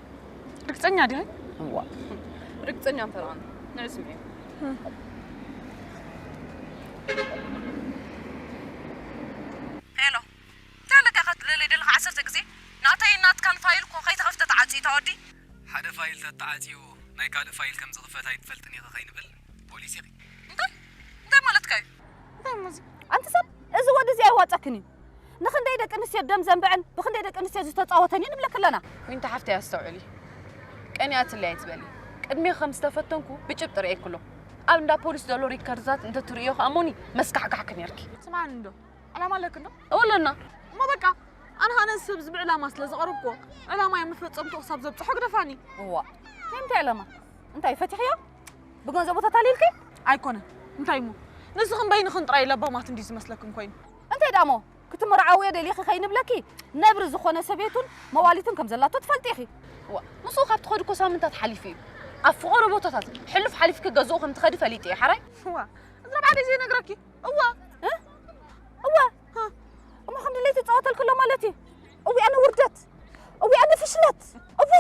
ርግጸኛ ዲኺ? እዋ። ርግጸኛ እንተ ደኣ ንዒ ስምዒ። ሄሎ። እንታይ ኣለካ ኢኻ ትደሊ ዘለኻ ዓሰርተ ግዜ? ናተይን ናትካን ፋይል እኮ ከይተኸፍተ ተዓጽዩ እታ ወዲ። ሓደ ፋይል ተተዓጽዩ ናይ ካልእ ፋይል ከም ዝኽፈት ኣይትፈልጥን ኢኺ ከይንብል ፖሊስ ኢኺ። እንታይ? እንታይ ማለትካ እዩ? እንታይ እሞ እዚ? ኣንቲ ሰብ፣ እዚ ወዲ እዚ ኣይዋጸክን እዩ። ንኽንደይ ደቂ ኣንስትዮ ደም ዘንብዐን ብኽንደይ ደቂ ኣንስትዮ ዝተጻወተን እዩ ንብለኪ ኣለና። ዊንታ ሓፍተይ ኣስተውዕሊ። ቀኒኣትለይ ኣይትበሊ። ቅድሜኺ ከም ዝተፈተንኩ ብጭብጢ ርእየኪ ኣለኹ። ኣብ እንዳ ፖሊስ ዘሎ ሪከርድታት እንተትርእዮ ከኣ እሞኒ መስካሕካሕኪ ነርኪ። ስምዓኒ እንዶ፣ ዕላማ ኣለኪ እንዶ? እወ ኣለና። እሞ በቃ፣ ኣነ ኸኣ ነዚ ሰብ እዚ ብዕላማ ስለ ዘቕረብኩዎ፣ ዕላማይ ኣብ መፈጸምትኡ ክሳብ ዘብጽሖ ግደፋኒ። እዋ፣ ናይ ምንታይ ዕላማ? እንታይ ፈቲኽዮ? ብገንዘቡ ተታሊልኪ? ኣይኮነን። እንታይ እሞ? ንስኽን በይንኽን ጥራይ ለባማት እንድዩ ዝመስለክን ኮይኑ። እንታይ ደኣ እሞ? ክትምርዓውዮ ደሊኺ ከይንብለኪ፣ ነብሪ ዝኾነ ሰበይቱን መዋሊትን ከም ዘላቶ ትፈልጢ ኢኺ። እዋ፣ ምስኡ ካብ ትኸዱ እኮ ሳምንታት ሓሊፉ እዩ። ኣብ ፍቑሩ ቦታታት ሕሉፍ ሓሊፍኪ ገዝኡ ከም ትኸዲ ፈሊጠ እየ፣ ሓራይ? እዋ፣ እዚ ረብዓ ደይ ዘይነግረኪ? እዋ። እ? እዋ። እ? እሞ ከም ድሌት ይጻወተልኪ ኣሎ ማለት እዩ? እዊ ኣነ ውርደት። እዊ ኣነ ፍሽለት። እዊ።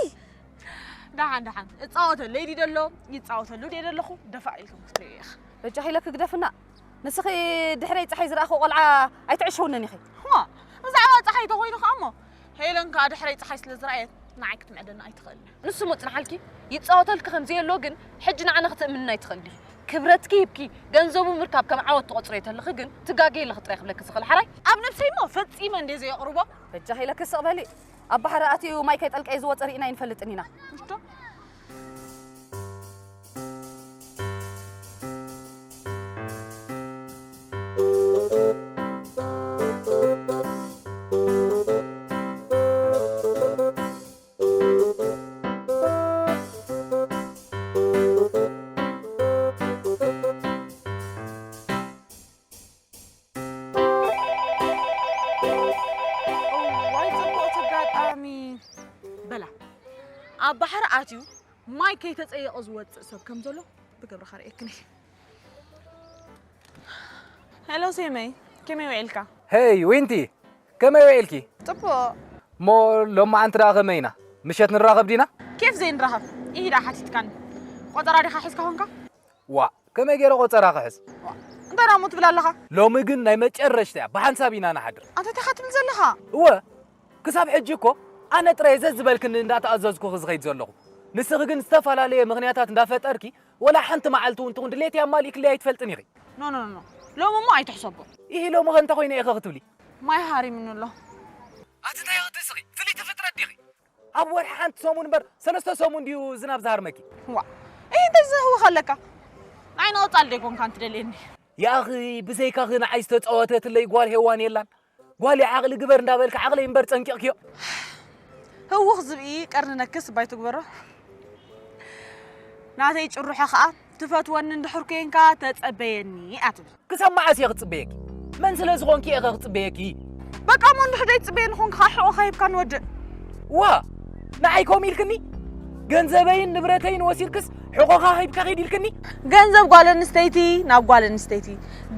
ደሓን፣ ደሓን። እጻወተለይ ድዩ ደሎ? ይጻወተሉ ድየ ደለኹ? ደፋእ ኢልኩም ክትርእዩ ኢኺ። በጃኺ ኢለኪ ግደፍና። ንስኺ ድሕረይ ጸሓይ ዝረኣኹ ቆልዓ ኣይትዕሸውንን ኢኺ። እዋ፣ ብዛዕባ ጸሓይ ተኾይኑ ኸኣ እሞ፣ ሄለን ከኣ ድሕረይ ጸሓይ ስለ ዝረኣየት ንዓይ ክትምዕደኒ ኣይትኽእልን። ንሱ እሞ ጽንሓልኪ፣ ይጻወተልኪ ከም ዘየሎ ግን ሕጂ ንዓና ክትእምንና ኣይትኽእልን ኢኺ። ክብረትኪ ሂብኪ፣ ገንዘቡ ምርካብ ከም ዓወት ትቖጽርዮ ተለኺ ግን ትጋገዪ ኣለኺ ጥራይ ክብለኪ ዝኽእል ሓራይ። ኣብ ነብሰይ እሞ ፈጺመ እንድየ ዘየቕርቦ። በጃኺ ኢለኪ ስቕ በሊ። ኣብ ባሕሪ ኣትዩ ማይ ከይጠልቀየ ዝወጸ ርኢና ኣይንፈልጥን ኢና። እሽቶ። እዋይ፣ ጽቡቕ ኣጋጣሚ። በላ፣ ኣብ ባሕሪ ኣትዩ ማይ ከይተጸየቐ ዝወጽእ ሰብ ከም ዘሎ ብግብሪ ከርእየክን እየ። ሄሎ ሴመይ፣ ከመይ ውዒልካ? ሄይ ዊንቲ፣ ከመይ ውዒልኪ? ጽቡቕ። እሞ ሎማዓንቲ ደኣ ከመይ ኢና? ምሸት ንራኸብ ዲና? ኬፍ ዘይንራኸብ? ኢሂዳ ሓቲትካኒ። ቆጸራ ዲኻ ሒዝካ ኾንካ? ዋ፣ ከመይ ገይረ ቆጸራ ክሕዝ? እንታይ ደኣ እሞ ትብል ኣለኻ? ሎሚ ግን ናይ መጨረሽታ እያ፣ ብሓንሳብ ኢና ንሓድር። ኣንታ እንታይ ኢኻ ትብል ዘለኻ? እወ፣ ክሳብ ሕጂ እኮ ኣነ ጥራይ ዘዝበልክኒ እንዳተኣዘዝኩኺ ዝኸይድ ዘለኹ። ንስኺ ግን ዝተፈላለየ ምኽንያታት እንዳፈጠርኪ፣ ወላ ሓንቲ መዓልቲ እውን ትኹን ድሌተይ ኣማሊእክለይ ኣይትፈልጥን ኢኺ። ኖ ኖ ኖ፣ ሎሚ እሞ ኣይትሕሰቦ። ኢሂ ሎሚ ኸ እንተ ኾይነ ኢኺ ክትብሊ? ማይ ሃሪሙኒ ኣሎ። ኣቲ እንታይ ኢኺ ትስኺ? ፍልይቲ ፍጥረት ዲኺ? ኣብ ወርሒ ሓንቲ ሰሙን እምበር ሰለስተ ሰሙን ድዩ ዝናብ ዝሃርመኪ? ዋ፣ ኢሂ እንታይ ዘህውኽ ኣለካ? ንዓይ ንቐጻል ደይኮንካን ትደልየኒ። ያኺ ብዘይካኺ ንዓይ ዝተጻወተትለይ ጓል ሄዋን የላን። ጓል ዓቕሊ ግበር እንዳበልካ ዓቕለይ እምበር ጸንቂቕክዮ። ህውኽ ዝብኢ ቀርኒ ነክስ እባይ ትግበሮ። ናተይ ጭርሖ ኸኣ ትፈትወኒ እንድሕር ኮንካ ተጸበየኒ እያ ትብል። ክሳብ መዓስ እየ ክጽበየኪ? መን ስለ ዝኾንኪ እየ ክጽበየኪ? በቃ እሞ እንድሕር ዘይትጽበየኒ ኾንካ ኸዓ ሕቖኻ ሂብካኒ ወድእ። ዋ! ንዓይ ከምኡ ኢልክኒ? ገንዘበይን ንብረተይን ወሲድክስ ሕቖኻ ሂብካ ኺድ ኢልክኒ? ገንዘብ ጓል ኣንስተይቲ ናብ ጓል ኣንስተይቲ፣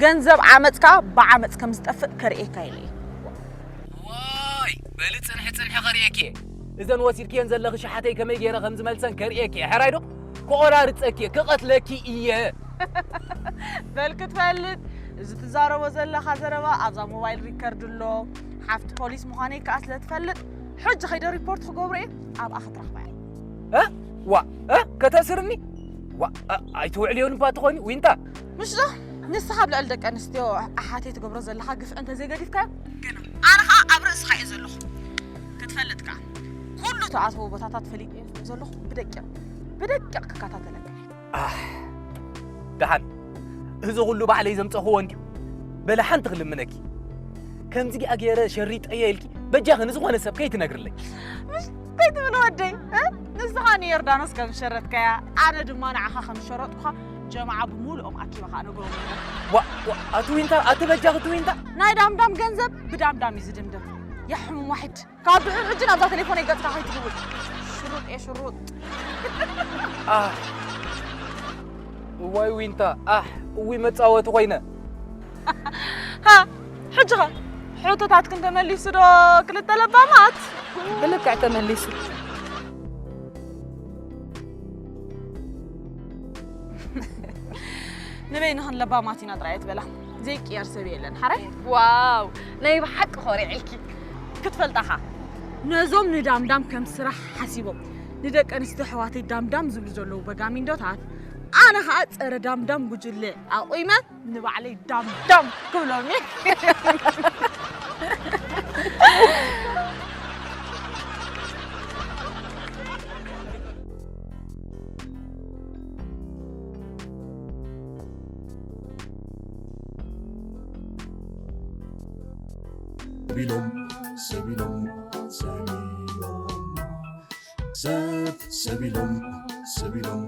ገንዘብ ዓመጽ ከኣ ብዓመጽ ከም ዝጠፍእ ከርእየካ ኢለ እየ። ዋይ በሊ ጽንሒ ጽንሒ ከርእየኪ እየ። እዘን ወሲድክየን ዘለኺ ሸሓተይ ከመይ ገይረ ከም ዝመልሰን ከርእየኪ እየ። ሕራይ ዶ? ክቖራርጸኪ እየ፣ ክቐትለኪ እየ። በል ክትፈልጥ፣ እዚ ትዛረቦ ዘለኻ ዘረባ ኣብዛ ሞባይል ሪከርድ ኣሎ። ሓፍቲ ፖሊስ ምዃነይ ከኣ ስለ ትፈልጥ፣ ሕጂ ከይደ ሪፖርት ክገብሮ እየ፣ ኣብኣ ክትረኽባ እያ። እ? ዋ፣ እ? ከተስርኒ? ዋ፣ እ፣ ኣይትውዕልዮን እባ ትኾኒ፣ ዊንታ። ምሽ ዶ? ንስኻ ኣብ ልዕሊ ደቂ ኣንስትዮ ኣሓተይ ትገብሮ ዘለኻ ግፍዒ እንተዘይገዲፍካዮ፣ ገና። ኣነ ኸኣ ኣብ ርእስኻ እየ ዘለኹ። ክትፈልጥ ከኣ፣ ኩሉ ትኣትዎ ቦታታት ፈሊጠ እየ ዘለኹ። ብደቂቕ፣ ብደቂቕ ክከታተለካ እየ። ኣሕ፣ ደሓን፣ እዚ ኹሉ ባዕለይ ዘምጸኽዎ እንድዩ። በለ ሓንቲ ክልምነኪ። ከምዚ ገኣ ገይረ ሸሪጠየ ኢልኪ በጃኺ ንዝኾነ ሰብ ከይትነግርለይ። ምሽ እንታይ ትብል ወደይ? እ? ንስኻ ንዮርዳኖስ ከም ዝሸረጥካያ፣ ኣነ ድማ ንዓኻ ከም ዝሸረጥኩኻ ጀማዓ ብምሉኦም ኣኪበ ኸኣ ነግሮም ነይረ። ዋ፣ ዋ፣ ኣቲ ዊንታ፣ ኣቲ በጃኺ እቲ ዊንታ። ናይ ዳምዳም ገንዘብ ብዳምዳም እዩ ዝድምደም። ያ ሕሙም ዋሒድ። ካብ ድሑር ሕጂ ናብዛ ቴሌፎነይ ገጽካ ከይትድውል። ሽሩጥ እየ ሽሩጥ። ኣሕ፣ እዋይ ዊንታ፣ ኣሕ፣ እዊ መጻወቲ ኮይነ። ሃ፣ ሕጂ ኸ ሕቶታትክን ተመሊሱ ዶ ክልተ ለባማት? ብልክዕ ተመሊሱ። ንበይንኽን ለባማት ኢና ጥራይ ኣይትበላ። ዘይቅየር ሰብ የለን። ሓራይ? ዋው፣ ናይ ብሓቂ ኮሪዐልኪ። ክትፈልጣኻ፣ ነዞም ንዳምዳም ከም ስራሕ ሓሲቦም ንደቂ ኣንስትዮ ኣሕዋተይ ዳምዳም ዝብሉ ዘለዉ በጋሚንዶታት፣ ኣነ ኸኣ ጸረ ዳምዳም ጉጅለ ኣቑመ ንባዕለይ ዳምዳም ክብሎም እየ። ሰቢሎም ሰቢሎም ሰቢሎም ሰብ ሰቢሎም ሰቢሎም